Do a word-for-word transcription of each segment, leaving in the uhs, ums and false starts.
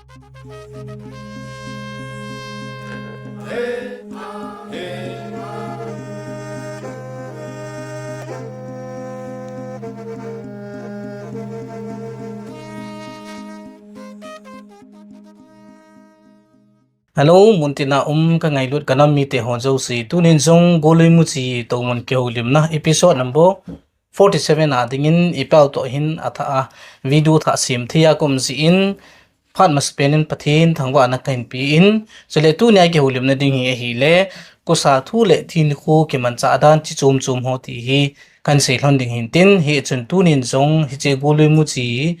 Hello, muntina um ka ngailut ka nam mite ho jouse, tunin jong Golui Muchi Toumun kihoulimna episode number forty seven a dingin ipau toh hin athah a video thah sem thei a ka um jeh in, phat masapen in Pathen thangvahna kahin pe in, chule tunia kihoulimna ding hi ahile, kusa thu le thi nikho kimanchah dan chi chom chom ho ti hi kahin sei lhon ding hin tin, hichun tunin jong hiche Golui Muchi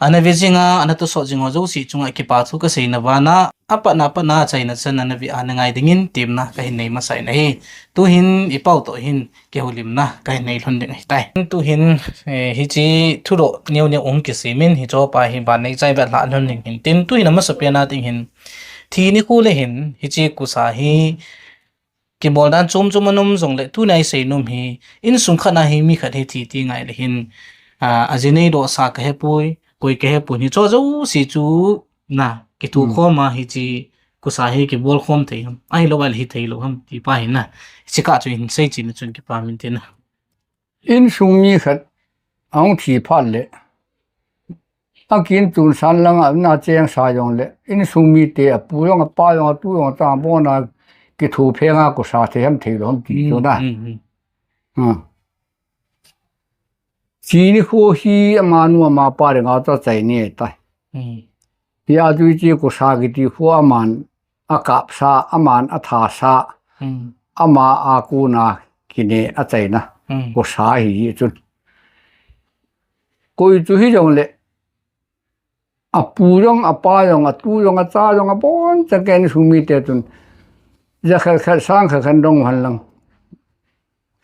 ana ve jing a, ana tosot jing ho jouse chunga kipa thu kasei na vana, apatna patna achaina chan ana ve a na ngai dingin temna kahin nei masa in ahi. Tuhin ipau toh hin kihoulimna kahin nei lhon ding ahitai. Tuhin, eh, hiche thudoh neo neo hung kisem in, hicheho pa hi ban neichai vet lhah lhon ding hin tin, tuhin amasapen a ding hin, thi nikho le hin hiche kusa hi kibol dan chom chom ana um jongle, tunia isei nom hi, insung khat na hi mi khat hi thi ti ngai le hin, ah, aji neidoh sa kahepoi, koi kahepoi, hicheho jouse chu na kitho khom a hiche kusa hi kibol khom thei ham, ahilou le hithei lou ham ti pa hi na, hiche kah chu hin seichen a chun kipa min tin a. Insung mi khat ahung thi phat le, akin tun san langa ana cheng sa jongle, insung mite apu jong apa jong atu jong achang bon a kitho pheng a kusa thei ham thei lou ham ti chu na. Hmm. Thi nikho hi amanu amapa dinga chu achai ni tai. Hia chu hiche kusa kiti khu aman akapsa, aman athasa, ama a kona kine achaina kusa ahi chun. Koi chu hijongle, apu jong, apa jong, atu jong, acha jong, abonchan kei insung mite chun, ja khat khat, sang khat khat dong hen lang,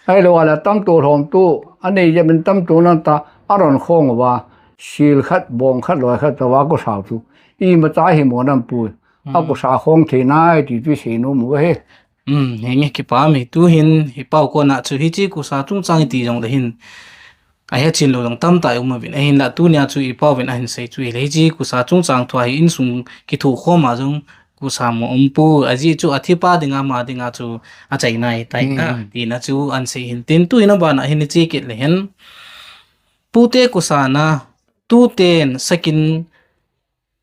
ahilou le tamto lhomto, anei jep in tamto nanta, aron khong uva, sil khat, bong khat, loi khat, tava kusa chu imacha himo nampoi, akusa khong thei nai ti chu isei nom u ahi. Henge, kipa mi, tuhin ipau kona chu hiche kusa chungchang iti jongle hin, ahechen lou jong tamtah um uvin, ahinla tunia chu ipauvin ahin sei chu hile, hiche kusa chungchang thua hi insung kitho khom a jong kusa mo umpoi, ajeh chu athipa dinga ama dinga chu achaina ahitai na, tina chu ahin sei hin tin, tuhin abana hin iche kit le hin, pute kusa na tuten sakin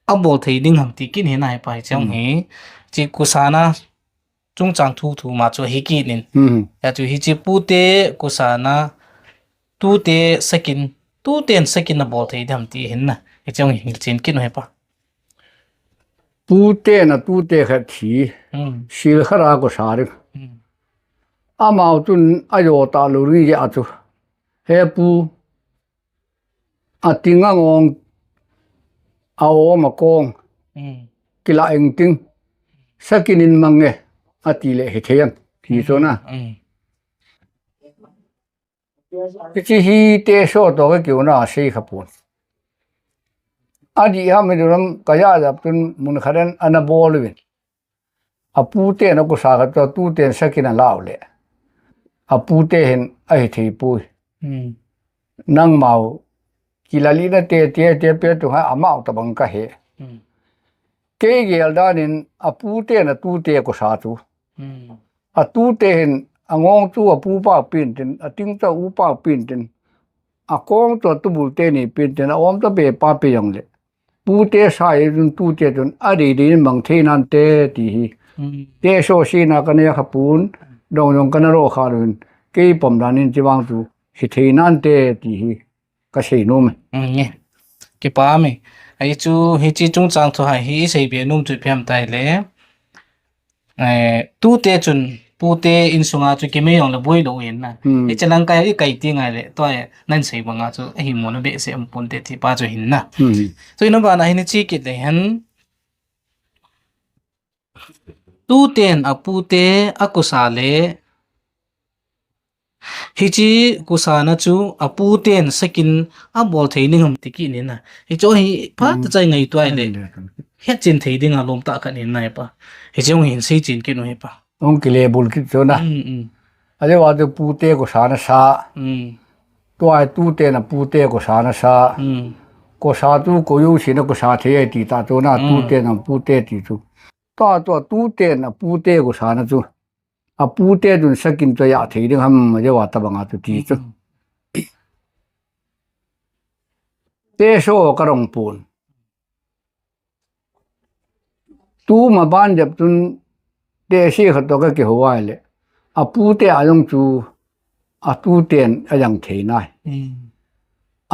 abol thei ding ham ti kit hi nahi pa, hiche hi, hiche kusa na chungchang thu thu ma chu ahi kit in. Hia chu hiche pute kusa na tute sakin, tuten sakin abol thei ding ham ti hin na, hiche hi hilchen kit u hi pa. Pute na tute khat thi, sil khat a kusa ding, amau chun ajo talou ding jeh a chu, he pu, ating angong, aom akong, kila ingting, sakin in mang e, atile hithei am ti chu na. Hiche hi teso toh kakiuna sei khapon. Adih ham, hidulam kajah jap chun mun khat in ana bol uvin, aputen akusa khat chu tuten sakin alau le, apute hin ahithei poi. Nangmau kilalina te, te, te pe tu ha amau tabang kahe. Kei gel dan in aputen atute kusa chu, atute hin angong chu apupa pen tin, ating chu aupa pen tin, akong chu atubul teni pen tin, aom chu abepa pe jongle, pute sa ijun tute chun adeidei in mang thei nante ti hi teso sina kanei khapon, dong jong kana lo kha uvin, kei pom dan in chuvang chu hithei nante ti hi kasei nom e. Kipa mi. Ahi chu hiche chungchang thu hi isei be nom chu ipi ham tile, tute chun pute insunga chu kimei jongle boi lou hin na, hiche lang kai ikai ti ngai le, tua nan sei banga chu ahimo na behseh um ponte ti pa chu hin na. Chu ina bana hin iche kit le hin, tuten apute akusa le, hiche kusa na chu aputen sakin abol thei ding ham ti kit in na, hiche hi phatah chai ngaito le, hetchen thei dinga lom tah khat in na hi pa. Hiche hi hin seichen kit u hi pa. Hung kilebul kit chu na. Ajeh chu pute kusa nasa, tua tuten apute kusa nasa, kosa tu koyu sina kosa thei ai ti ta tu na, tute na pute ti tu. Ta tu a tute na pute kosa na tu. A pute tun sakin tu ya thei ding ham, ya wa ta banga tu ti tu. Te so ka rong pun. Tu ma ban jep tun te si kha to ka ki ho ai le. A pute a jong chu a tuten a jang thei nai.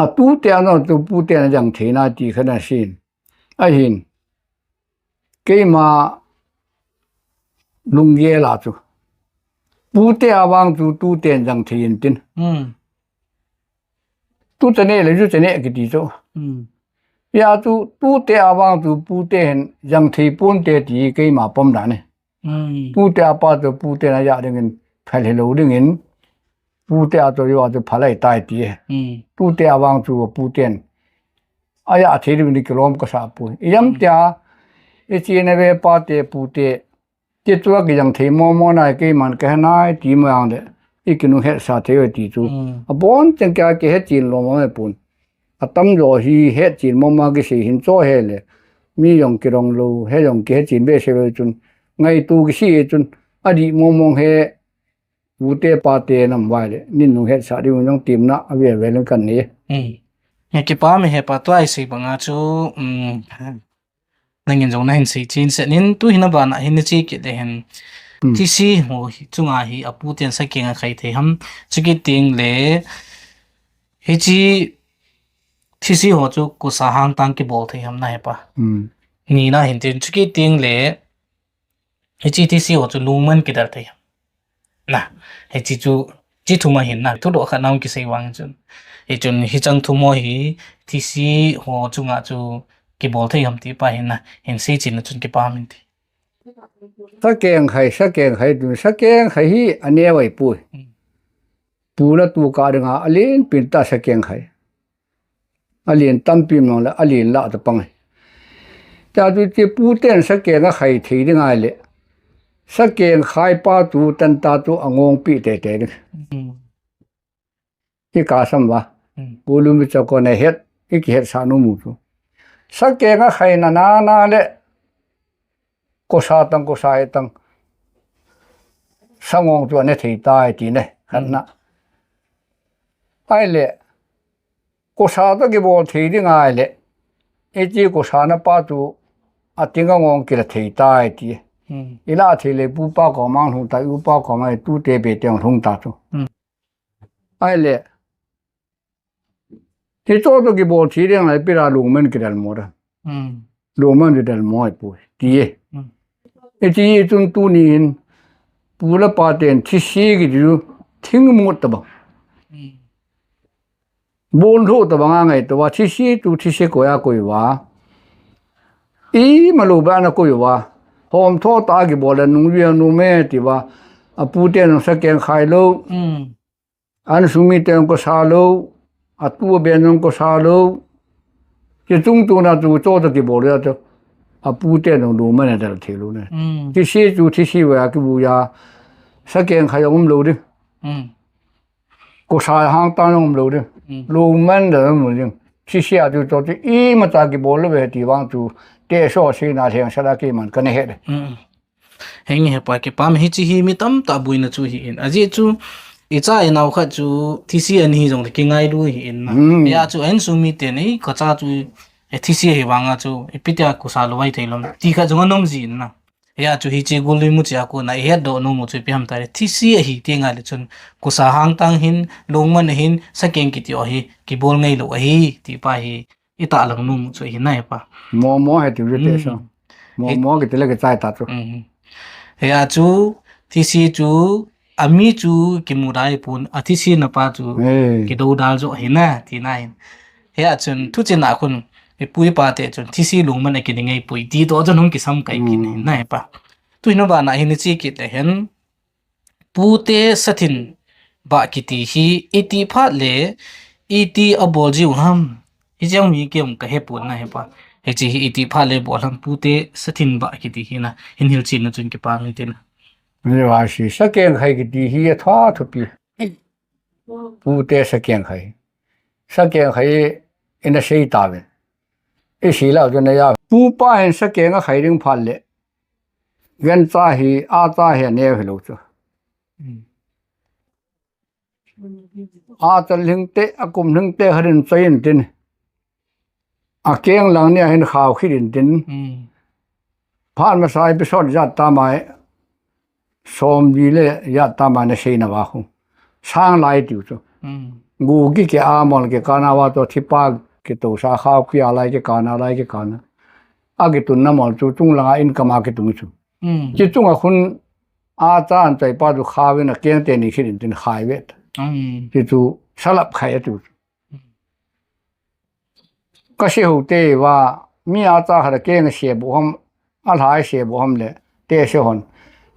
A tute a jong chu puten a jang thei nai ti kha na sin. A hin. Keima lunggel a chu. Pute a vang chu tuten jang thei in tin. Tu te ne le ju te ne ki ti chu. Ya chu tute a vang chu pute hin jang thei pun te ti keima pom da ne. Tute a pa chu pute na ya ding in phal hi lo ding in. Tute a chu yo a chu phalai tai ti. Tute a vang chu puten. A ya thei ding ni kilom ka sa pu. Yam tia, i chi na ve pa te pute. Ti tua ki jang thei mo mo nai keiman ka he nai ti mo yang de. I ki nu het sa thei ti chu. A bon chang kya ki het chin lo mo me pun. A tam jo hi het chin mo ma ki sei hin cho he le. Mi jong ki rong lo, he jong ki het chin be se lo chun. Ngai tu ki si chun. A di mo mo he. U te pa te nam vai le. Nin nu het sa di mo jong tim na a ve ve le kan ni. He ki pa mi he pa tua i sei banga chu. Nangin jong na hin sei chin se nin tu hin a bana hin ni chi kit le hin. Thisi ho hi chunga hi a puten sakeng a khai thei ham. Chuki ting le hi chi thisi ho chu kusa hang tang ki bol thei ham na he pa. Ni na hin tin chuki ting le hi chi thisi ho chu lungman ki dal thei ham. Na, hi chi chu, chi thum a hin na, thu doh khat na hung kisei vang chun. Hi chun, hi chang thum ho hi, thisi ho chunga chu kibol thei ham ti pa hin na, hin sei chin na chun kipa min ti. Sakeng khai, sakeng khai tu, sakeng khai hi a neo ai pui. Pu la tu ka dinga, a lin pin ta sakeng khai. A lin tampi mong le, a lin la ta pang. Ta tu ti pu ten sakeng a khai thei ding ai le. Sakeng khai pa tu tan ta tu a ngong pi te te ding. I ka sam va. Pu lu mi cha ko na het, i ki het sa nu mu tu. Sakeng a khai na na na le. Kosa tang, kosa he tang. Sangong chu ane thei tai ti ne, khat na. Ai le, kosa to kibol thei ding ai le. Iti kosa na pa chu, a ting a ngong kila thei tai ti. Ila thei le pu pa ko mang hung ta, u pa ko mai tu te pe te hung ta chu. Ai le, Hi cho to kibol thi ding ai pira lungman kidal mo da. Lungman kidal mo ai pu. Ti e. Iti chun tu ni hin pu la pa ten thi si ki ju thing mu ta bang. Bol tho ta bang a ngai to va thi si tu thi si ko ya ko va. I ma lo ba na ko va. Hom tho ta kibol da nung wi nu me ti va. A pu ten sa keng khai lo. An sung mi ten ko sa lo, a tu a ben jong ko sa lo. Ki chung tu na tu cho to kibol ya to. A pu ten jong lu man a dal thei lo ne. Thi si chu thi si ve a kibu ya. Sa keng khai um lo ding. Ko sa hang ta jong um lo ding. Lu man da um lo ding. Thi si a tu cho ti i ma ta kibol lo ve ti vang tu. Te so si na theng sa da ki man ka ne he de. Henge he pa kipa mi hi chi hi mi tamtah buina chu hi in. Ajeh chu i cha i nao khat chu thi si ani hi jong le kingai lu hi in na. Ya chu a insung mi ten ei ka cha chu e thi si hi vang a chu ipi tia ko sa lo vai thei lom. Ti khat jong anom ji in na. Ya chu hi chi gul lui mu chi a ko na i het do no mu chu ipi ham ta le. Thi si hi ti ngai le chun ko sa hang tang hin lungman hin sa keng ki ti o hi kibol ngai lo ahi ti pa hi. I ta lang nu mu chu hi nai pa. Mo mo he ti le te so. Mo mo ki ti le ki chai ta chu. He a chu thi si chu a mi chu ki mu dai pun a thi si na pa chu ki do dal jo hi na ti na hin. He a chun thu chin a khun i pui pa te chun thi si lungman a ki ni ngai pui ti to chun hung ki sam kai ki ni nai pa. Tu hin ba na hin chi ki te hen. Pute sathin ba kiti hi iti phat le iti a bol jiu ham. Hi jeng mi kiam ka he pun na he pa. He chi hi iti phat le bol ham pute sathin ba kiti hi na hin hil chin na chun kipa mi tin. Ni wa si sa keng khai kiti hi a tha thupi. Pute sa keng khai. Sa keng khai ina sei ta ve. Isi lau chu na ya. Pupa hin sakeng akhai ding phat le, gancha hi, acha hi aneo hilou chu. Acha lhingte, akum lhingte khat in choi intin, akeng lang nia hin khao khit intin. Phat masa episode jat tamai, somli le jat tamai na seina va khu, sang lai tiu chu. Gu kikeh a, mol kikah na va toh thipa kitoh sa, khao kia lai kikah na, lai kikah na, akitunna mol chu chung langa in kama kitung chu. Chi chunga khun acha anchoi pa chu khao in akeng teni khit intin khai vet. Chi chu salap khai atiu chu. Ka se ho te va, mi acha khat akeng ase bu ham, alha ase bu ham le, te se hon.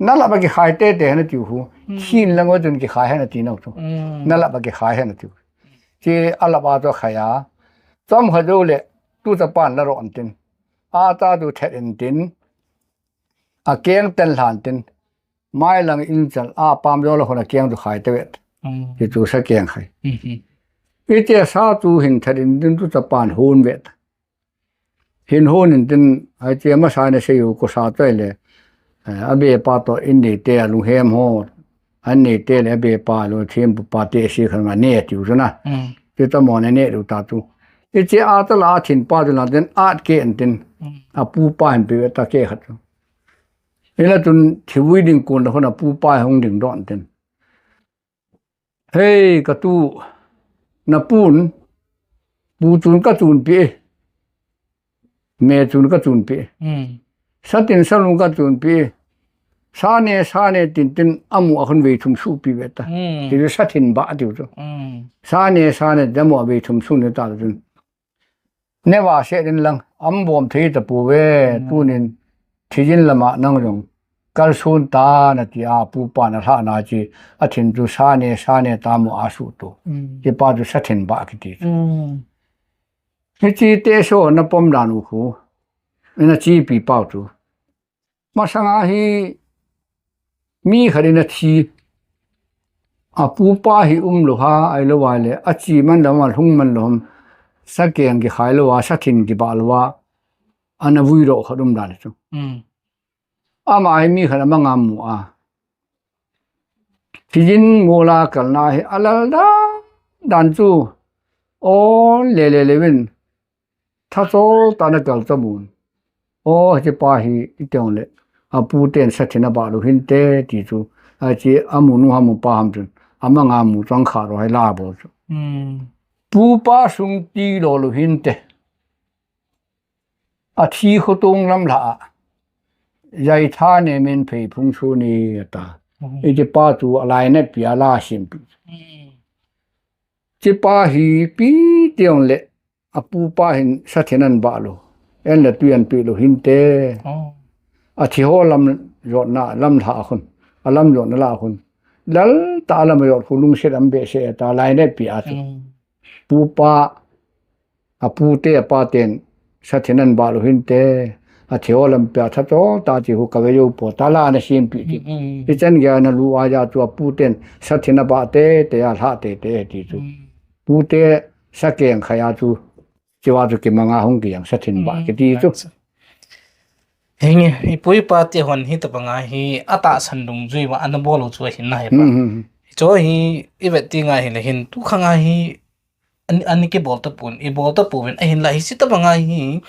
Na lap a kikhai tete hen atiu khu. Khin lang va chun kikhai hen ati nau chu. Na lap a kikhai hen atiu. Chi alap a chu akhai a. Chomkhat jou le, tu chapan la ron tin, acha chu thet intin, akeng ten lhan tin, mailang in chal a pam jou la khun akeng chu khai te vet. Chi chu sakeng khai. Itia sa chu hin thet intin, tu chapan hon vet. Hin hon intin, achi masa na sei u ko sa choi le, abe pa toh in neite alunghem ho, an neite le abe pa lungthim pa te si khan nga ne tiu chu na. Ti ta mo ne ne lu ta tu. Ichi acha la athin pa chu la den at ke intin, apupa hin pe ta ke khat chu. Ila tun thivui ding kun la khun apupa hung ding don tin. Hei, ka tu, na pun, pu chun ka chunpi, me chun ka chunpi, satin salung ka chunpi, sa ne, sa ne, tin tin, amu a khun vei thum supi ve ta. Ti chu sathin ba tiu chu. Sa ne, sa ne, amu a vei thum su ne ta chun. Ne va se din lang, am bom thei ta pu ve, tunin, thijin lama nang jong, kal sun ta na ti a, pupa na lha na chi, athin chu sa ne, sa ne ta mu a su tu. Chi pa chu sathin ba kiti chu. Hichi te so na pom dan u khu, na chi pi pau chu. Masanga hi mi khat in athi, apupa hi um lou ha, ahilou vai le, achi man lou ham, alhung man lou ham, sakeng kikhai lou a, sathin kibah lou a, ana vui lou khat um dan chu. Ama hi mi khat amanga mu a. Thijin ngol a kalna hi alal dan, dan chu, o le le le vin. Thachol ta na kal ta mun. O, hiche pa hi i teng le, apu ten sathin aba lou hinte ti chu. Achi amu nu ham, amu pa ham chun, amanga mu chang kha ro hai la bol chu. Pupa sung ti lou lou hinte. Athi khotung lam la a, jai tha ne min phei phung su ni ata. Hiche pa chu alai na pi ala sim pi. Chi pa hi pi teng le, apupa hin sathin an ba lou, en le tui an pi lou hinte. Athi ho lam jotna, lam lha khun, alam jotna la khun, lal ta lam jot khu lungset am behseh ta lai ne pi a chu. Pupa, apu te apa ten sathin an ba lou hinte. Athi ho lam pi a thachol ta chi khu ka ve jou po ta la na sim pi ti. Hichan gei na lu a ja chu apu ten sathin aba te te a lha te te ti chu. Pute sakeng khai a chu, chiva chu kimanga hung kiyang sathin ba kiti chu. Henge, ipu ipa te hon hi tabanga hi atahsan dungjui va ana bol u chu ahin na hi pa. Chu hi i vet ti ngai hi le hin tu khanga hi an, an kibol ta pon, i bol ta pon ahin la hi si tabanga hi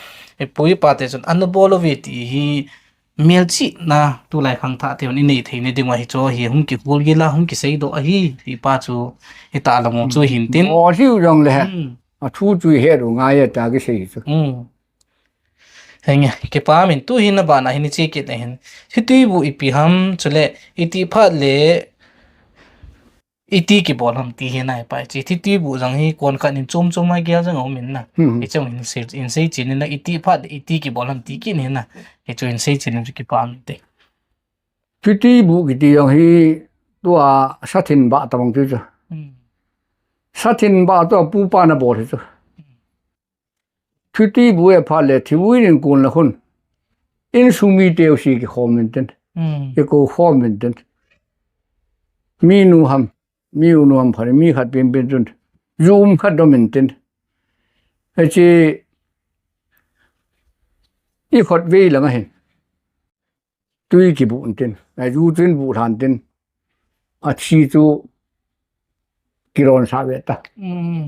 ipu ipa te chun ana bol u ve ti hi Melchihna tulai khangthah te hon i nei thei na ding u ahi chu hi hung kihol gila hung kisei doh ahi, hi pa chu hi ta la mo chu hin tin. Mo hiu jong le. A thu chu he ru ngai a ta kisei chu. Henge, kipa min tu hin na ba na hin i chi kit na hin. Thitui bu ipi ham chule iti phat le iti kibol ham ti hi nai pai chi. Thitui bu jang hi kon khat in chom chom a gel jang a um in na. Hi chang in sei, in sei chin in na iti phat iti kibol ham ti kin hi na. Hi chu in sei chin in chu kipa min te. Thitui bu kiti jang hi tua sathin ba tabang chu chu. Sathin ba tua pupa na bol hi chu. Thitui bu e phat le thivui nin kun la khun. Insung mi teu si kikhom in tin. Kiko khom in tin. Mi nu ham, mi u nu ham phat, mi khat pin pin chun. Ju um khat dom in tin. Hichi i khut vei lang ahin tui kibuh intin, a ju chu in buh lhan tin, a thi chu kilonsah ve ta.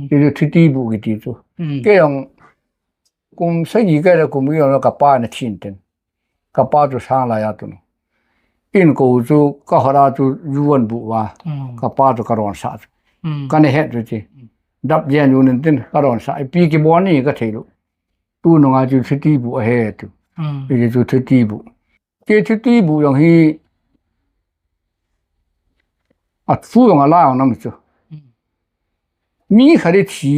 Ti chu thiti buh kiti chu. Kei jong kum sagi kei le kum gi jong ka pa na thin tin. Ka pa chu sang lai a tun. In ko chu ka hora chu ju an buh va. Ka pa chu ka ronsah chu. Ka na het chu ti. Dap jen ju nin tin ka ronsah. Ipi kibol ni ka thei lu. Tu nunga chu thiti buh ahi tu. Ti chu thiti buh. Kei thiti buh jong hi a thu jong a la jong nam chu. Mi khat i thi,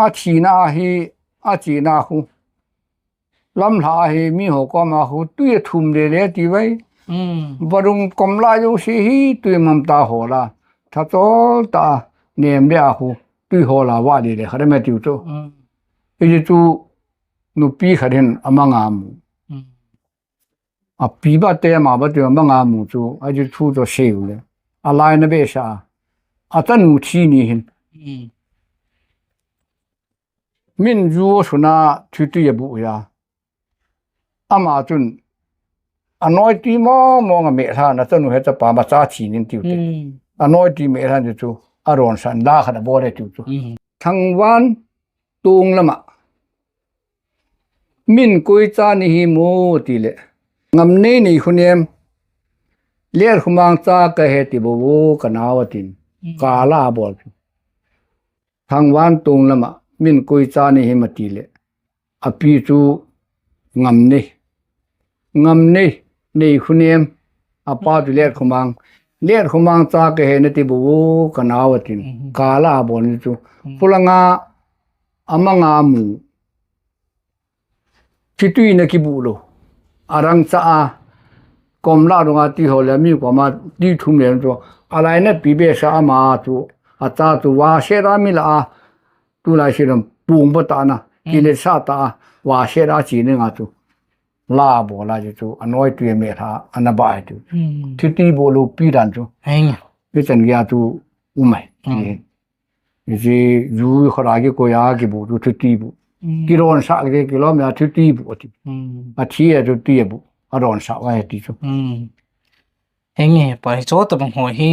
a thina hi, a china khu. Lamlha hi mi ho koma khu tui a thum le le ti vai. Varum kom la jo si hi tui mam ta ho la. Tha chol ta nem le a khu tui ho la va le le khat me tiu chu. I chu nupi khat hin a manga mu. A pi ba te ma ba te a manga mu chu a chu thu to se u le. A lai na be sa. A ta nu thi ni hin. Min ju suna thiti a buh ya. Ama chun a noi ti mo mo nga me hla na chanu he cha pa ma cha thi nin tiu te. A noi ti me hla ni chu a ron san la khat a bol e tiu chu. Thangvan tung lama min koi cha ni hi mo ti le. Ngam nei nei khu nem. Ler khu mang cha ka he ti bo bo ka nau a tin. Ka la bol chu. Thangvan tung lama min koi cha ni hi ma ti le. A pi chu ngam nei. Ngam nei, nei khu nem. A pa chu let khu mang. Let khu mang cha ka he na ti bu ka nau a tin. Ka la bol ni chu. Khu langa a manga mu. Thitui na kibu lo. A rang cha a. Kom la dunga ti ho le mi koma ti thum le chu. A lai na pi be sa ama chu. A cha chu va se ra mi la a. Tu lai si lam pung ba ta na. Ti le sa ta a. Va se ra chi ni nga chu. La bo la chu a noi tu me tha a na ba tu. Thiti bo lo pi dan chu. Pi chan ya tu umai. Ji ju khora ki ko ya ki bu tu thiti bu. Ki ron sa ki ki lo me thiti bu ti. A thi a tu ti bu. A ron sa wa ti chu. Henge pa hi cho ta bang ho hi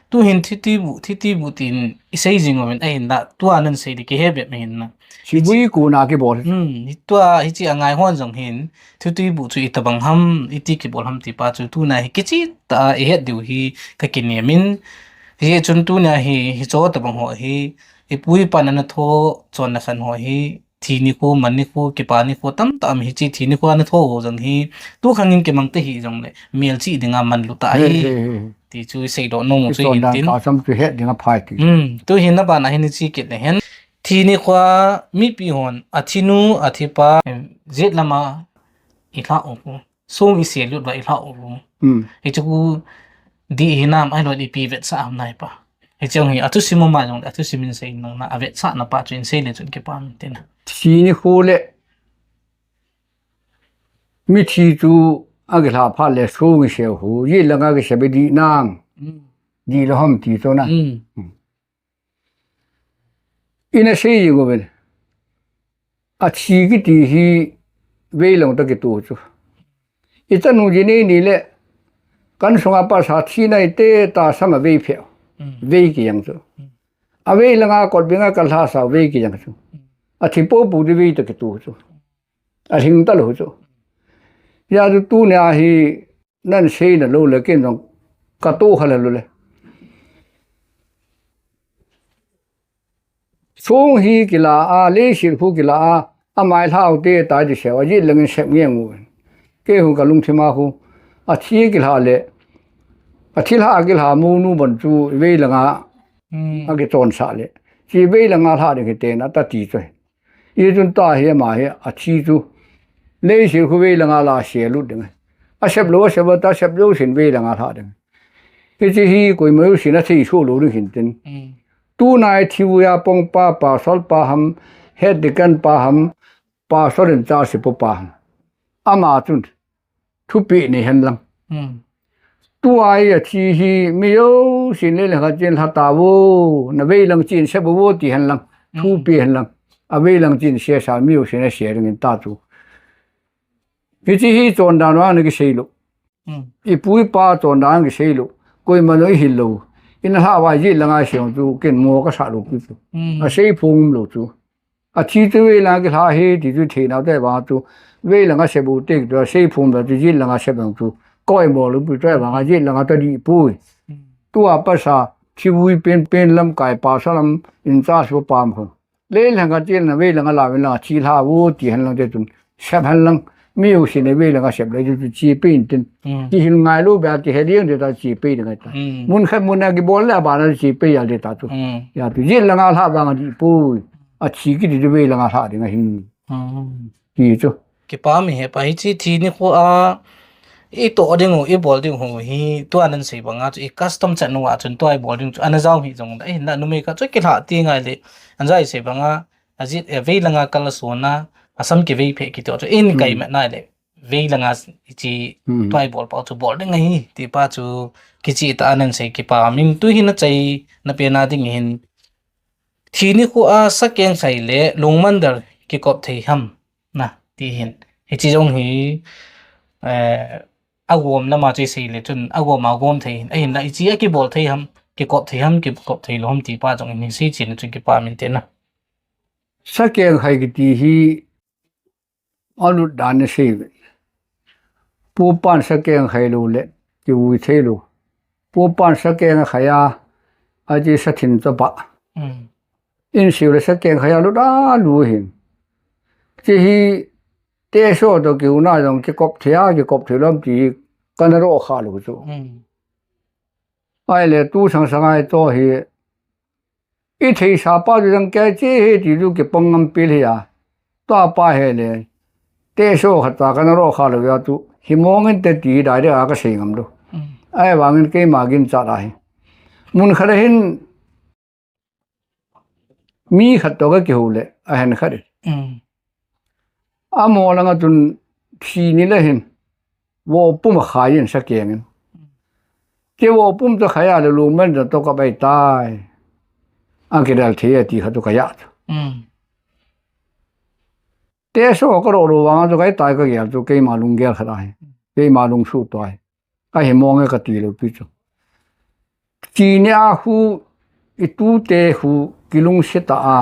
tu hin thiti bu, thiti bu tin i sei jing ovin a hin da tu a nan sei di ki he be me hin na. Si bui ku na ki bol. Hmm, hi tu a hi chi a ngai hon jong hin thiti bu chu i ta bang ham i ti ki bol ham ti pa chu tu na hi ki chi ta i het diu hi ka ki ne min. Hi chun tu na hi hi cho ta bang ho hi i pui pa na na tho chon na san ho hi. Thi ni khu, man ni khu, kipa ni khu, tam tam hi chi thi ni khu ana tho ho jong hi. Tu khang in kimang te hi jong le, mel chi dinga man lu ta hi. Ti chu sei do no mo chu in tin. Ka sam chu het dinga phai ti. Hmm, tu hin na ba na hin chi kit le hen. Thi ni khu mi pi hon, a thi nu, a thi pa, em, jet lama i hla o khu. Song i se lut va i hla o khu. Hi chu khu di hi nam ai lo di pi vet sa am nai pa. Hi chang hi, a thusim ma jong le, a thusim in sei nang na, a vetsahna pa chu in sei le chun kipan tin. Thi ni khu le, mi thi chu a kihla phat le song i se khu, yi langa kise be di nang. Di lo ham ti chu na. Ina sei jing uvin. A thi kiti hi vei lang ta kitu chu. I chanu ji nei ni le, kan sunga pa sa thi nai te ta sam a vei phe. Vei ki yang chu. A vei langa kot binga ka hla sa vei ki yang chu. A thi po pu di vei ta kitu chu. A hing ta lo chu. Ya chu tu nia hi nan sei na lo le ken jong ka to kha le lo le. Song hi kila a, leiset khu kila a, a mai hlau te ta di se, a jit lengin sep nge ngu. Kei hu ka lungthim a khu, a thi kila le, a thi hla kila mu nu ban chu vei langa, a ki chon sa le. Chi vei langa hla ding hi te na ta ti choi. I chun ta hi ama hi a thi chu. Leiset khu vei langa la se lut ding. A sep lo, a sep lo, ta sep lo sin vei langa hla ding. Hi chi hi koima u sin a thei su lo ding hin tin. Tu nai thi u ya pong pa, pa sol pa ham, het di kan pa ham, pa sol in cha si po pa ham. Ama chun. Thupi nei hen lang. Tu ai a thi hi mi yo sin le le kha chin hla ta vo, na vei lang chin se vo ti hen lang. Thupi hen lang. A vei lang chin se sa mi yo sin a se ring in ta chu. Hiche hi chondan vang ana kisei lou. Hmm. Ipu ipa chondan kisei lou. Koima jong ihil lou. Ina lhah uva ijih langa sei jong chu ken mo kasah lou pi chu. Hmm. Asei phong lou chu. Athi chu vei langa kilha hi ti chu theinau te vang chu. Vei langa sei bou te chu asei phong lou chu ijih langa sei bang chu. Koima lou pi chu vang ijih langa ta dih poi. Hmm. Tua pasa thi vui pen pen lamkai pa sa lam in cha su pam khun. Lei langa chil na vei langa la vei langa thi lha u ti hen lang te chun. Sep hen lang. Mi u si ne vei langa sep le chu chi pe in tin. Hmm. Ti hin ngai lou ba ti he ding de ta chi pe ding ta. Hmm. Mun khat mun na kibol le ba na chi pe ya de ta chu. Hmm. Ya tu jil langa lha vang di poi. Athi kiti chu vei langa lha ding ahin. Hmm. Ti chu. Kipa mi he pa hiche thi nikho a, itoh ding u, ibol ding u hi, tua nan sei banga chu, i custom chan u a chun tua ibol ding chu, ana jao hi jong, ahin na numei kha chu kilha ti ngai le, an jai sei banga, ajit, eh, vei langa kal a sona, asam kivei phe kiti chu, in kai Hmm. met nai le, vei langa hiche, Hmm. tua ibol pa chu bol ding ahi, ti pa chu, kichi ta nan sei kipa, min tu hi na chai, na pe na ding hin, thi nikho a sakeng khai le, lungmandal kikop thei ham. Na, ti hin. Hiche jong hi, eh, agom lama chu isei le chun, agom agom thei hin. Ahin la, hiche akibol thei ham, kikop thei ham, kikop thei lou ham ti pa jong hin sei chen chun kipa min te na. Sakeng khai kiti hi, alut dan asei ve. Pupan sakeng khai lou le, kivui thei lou. Pupan sakeng akhai a, achi sa thin chapa. Hmm. In siu le sakeng khai a lut a lu hin. Chi hi, te so to kiu na jong kikop thei a, kikop thei lou ham ti hi, kana ro kha lou chu. Hmm. Ai le tu sang sang ai to hi, i thei sa pa chu jang ke chi hi ti chu kipang ngam pil hi a. Tua pa he le. Te so khat ta kana ro kha lou ya tu. Hi mong in te ti dai de a ka sei ngam lou. Hmm. Ai vang in keima gin cha da hi. Mun khat a hin mi khat to ka kihou le, ahen khat in. Hmm. Amo langa chun thi ni le hin, vo pum akhai in sakeng in. Ke vo pum chu khai a le lungmandal to ka bai tai. Akidal thei a ti kha tu ka ya chu. Hmm. Te so ka ro lou vang chu kai tai ka gel chu keima lunggel khat ahi. Keima lungsuh to ahi. Ahi mong e ka ti lou pi chu. Chi ni a khu i tute khu kilungset ta a.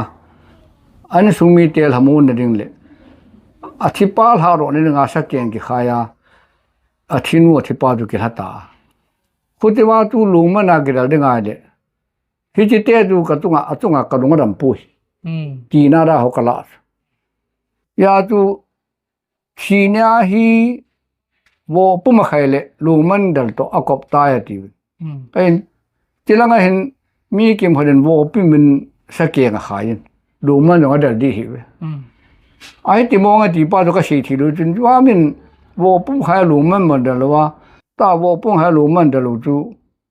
An sung mite lhamon na ding le. Athi pa lha ro na ding a sakeng kikhai a. Athi nu athi pa chu kilha ta. Khuti va tu lungmana kidal ding ai le. Hiche te chu ka chunga, achunga ka lung adam pui. Hmm. Ti na da ho ka la. Ya chu Thi ni a hi vo pum akhai le lungmandal to akop tai ati. Hmm. Ahin, chi langa hin mi kim khat in vo pum in sakeng akhai in lungman jong adal di hi ve. Hmm. Ahi ti mong a ti pa to ka sei thi lou chun, tua min vo pum khai lungman mandal lou a, ta vo pum khai lungmandal lou chu,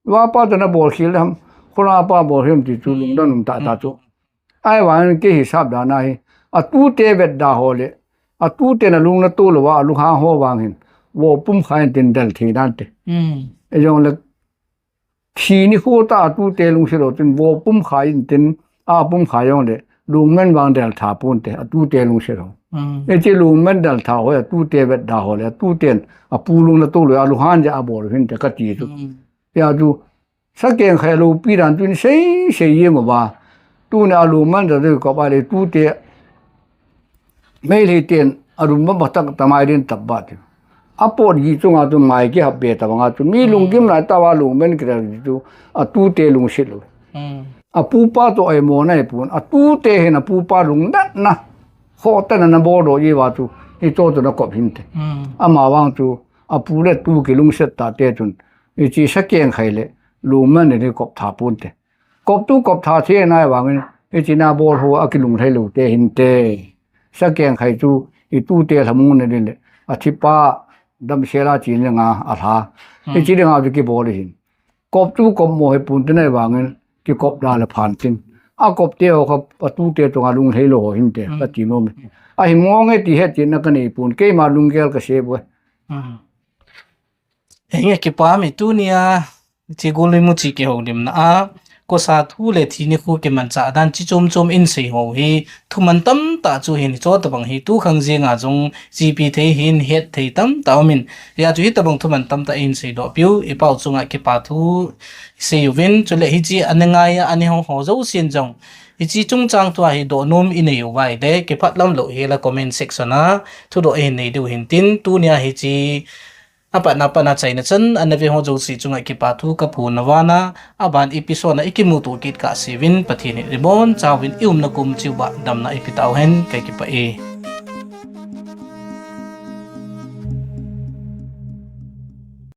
Vapa tana bol khel ham, khula pa bol khel ti chu lungdon um ta ta chu. Ai vang kei hisap dan a hi, atute vet da ho le, atute na lung na to lou a, alunghang ho vang hin, vo pum khai in tin dal thei dan te. Hmm. Ejong le, thi ni khu ta atute lungset lou tin, vo pum khai in tin, a pum khai jong le, lungman vang dal tha pon te, atute lungset lou. Hmm. Echi lungman dal tha ho, atute vet da ho le, atuten, apu lung na to lou, alunghang ja abol hin te ka ti chu. Hmm. Ya chu, sakeng khai lou pi dan tun sei, sei ye mo ba. Tuni a lungman da dei ko ba le tute. Meitei ten, a lungman ba tak tamai din tap ba ti. Apot gi chunga tu mai ki hap be ta banga tu. Mi lungkim lai ta ba lungman ki da tu. Atute lungset lou. Hmm. Apu pa to ai mo nai pun. Atute hin apu pa lung dat na. Ho ta na na bol do ye ba tu. Hi to tu na kop hin te. Hmm. Ama vang tu. Apu le tu ki lungset ta te tun. Ichi sakeng khai le, lungman ni kop tha pon te. Kop tu kop tha the nai vangin, ichi na bol ho a kilung lhai lou te hin te. Sakeng khai chu, i tute lhamon ni le, athi pa, damsel a chi ni nga, alha. Hmm. Ichi ni nga chu kibol hin. Kop tu kop mo he pon te nai vangin, kikop da le phan tin. Akop te ho kha, atute tonga lung lhai lou ho hin te, hmm, ka ti nom e. Hmm. Ahi mong e ti he ti na ka nei pon, keima lunggel ka sei bo. Hmm. Henge kipa mi tunia, chi gul mi mu chi kihoulimna a, kosa thu le thi nikho kimanchah dan chi chom chom in sei ho hi thuman tamtah chu hin, hiche tobang hi tu khang jenga jong chepi thei hin, het thei tamtah um in. Hijeh chun hitobang thuman tamtah in seidoh piu, ipao chunga kipa thu sei uvin, chule hiche ana ngai a, ana hou ho jousen jong hiche chungchang thua hi dohnom inei uva ahile, kiphatlam lou hile comment section a thudoh ihin nei diu hin tin, tunia hiche apatna pat a achaina chan ana ve ho jouse chunga kipa thu kaphon navana, aban episode a ikimuto kit kahseuvin Pathen in ibonchauvin iumna kum cheh uva damna eipeh tauhen, kakipah e.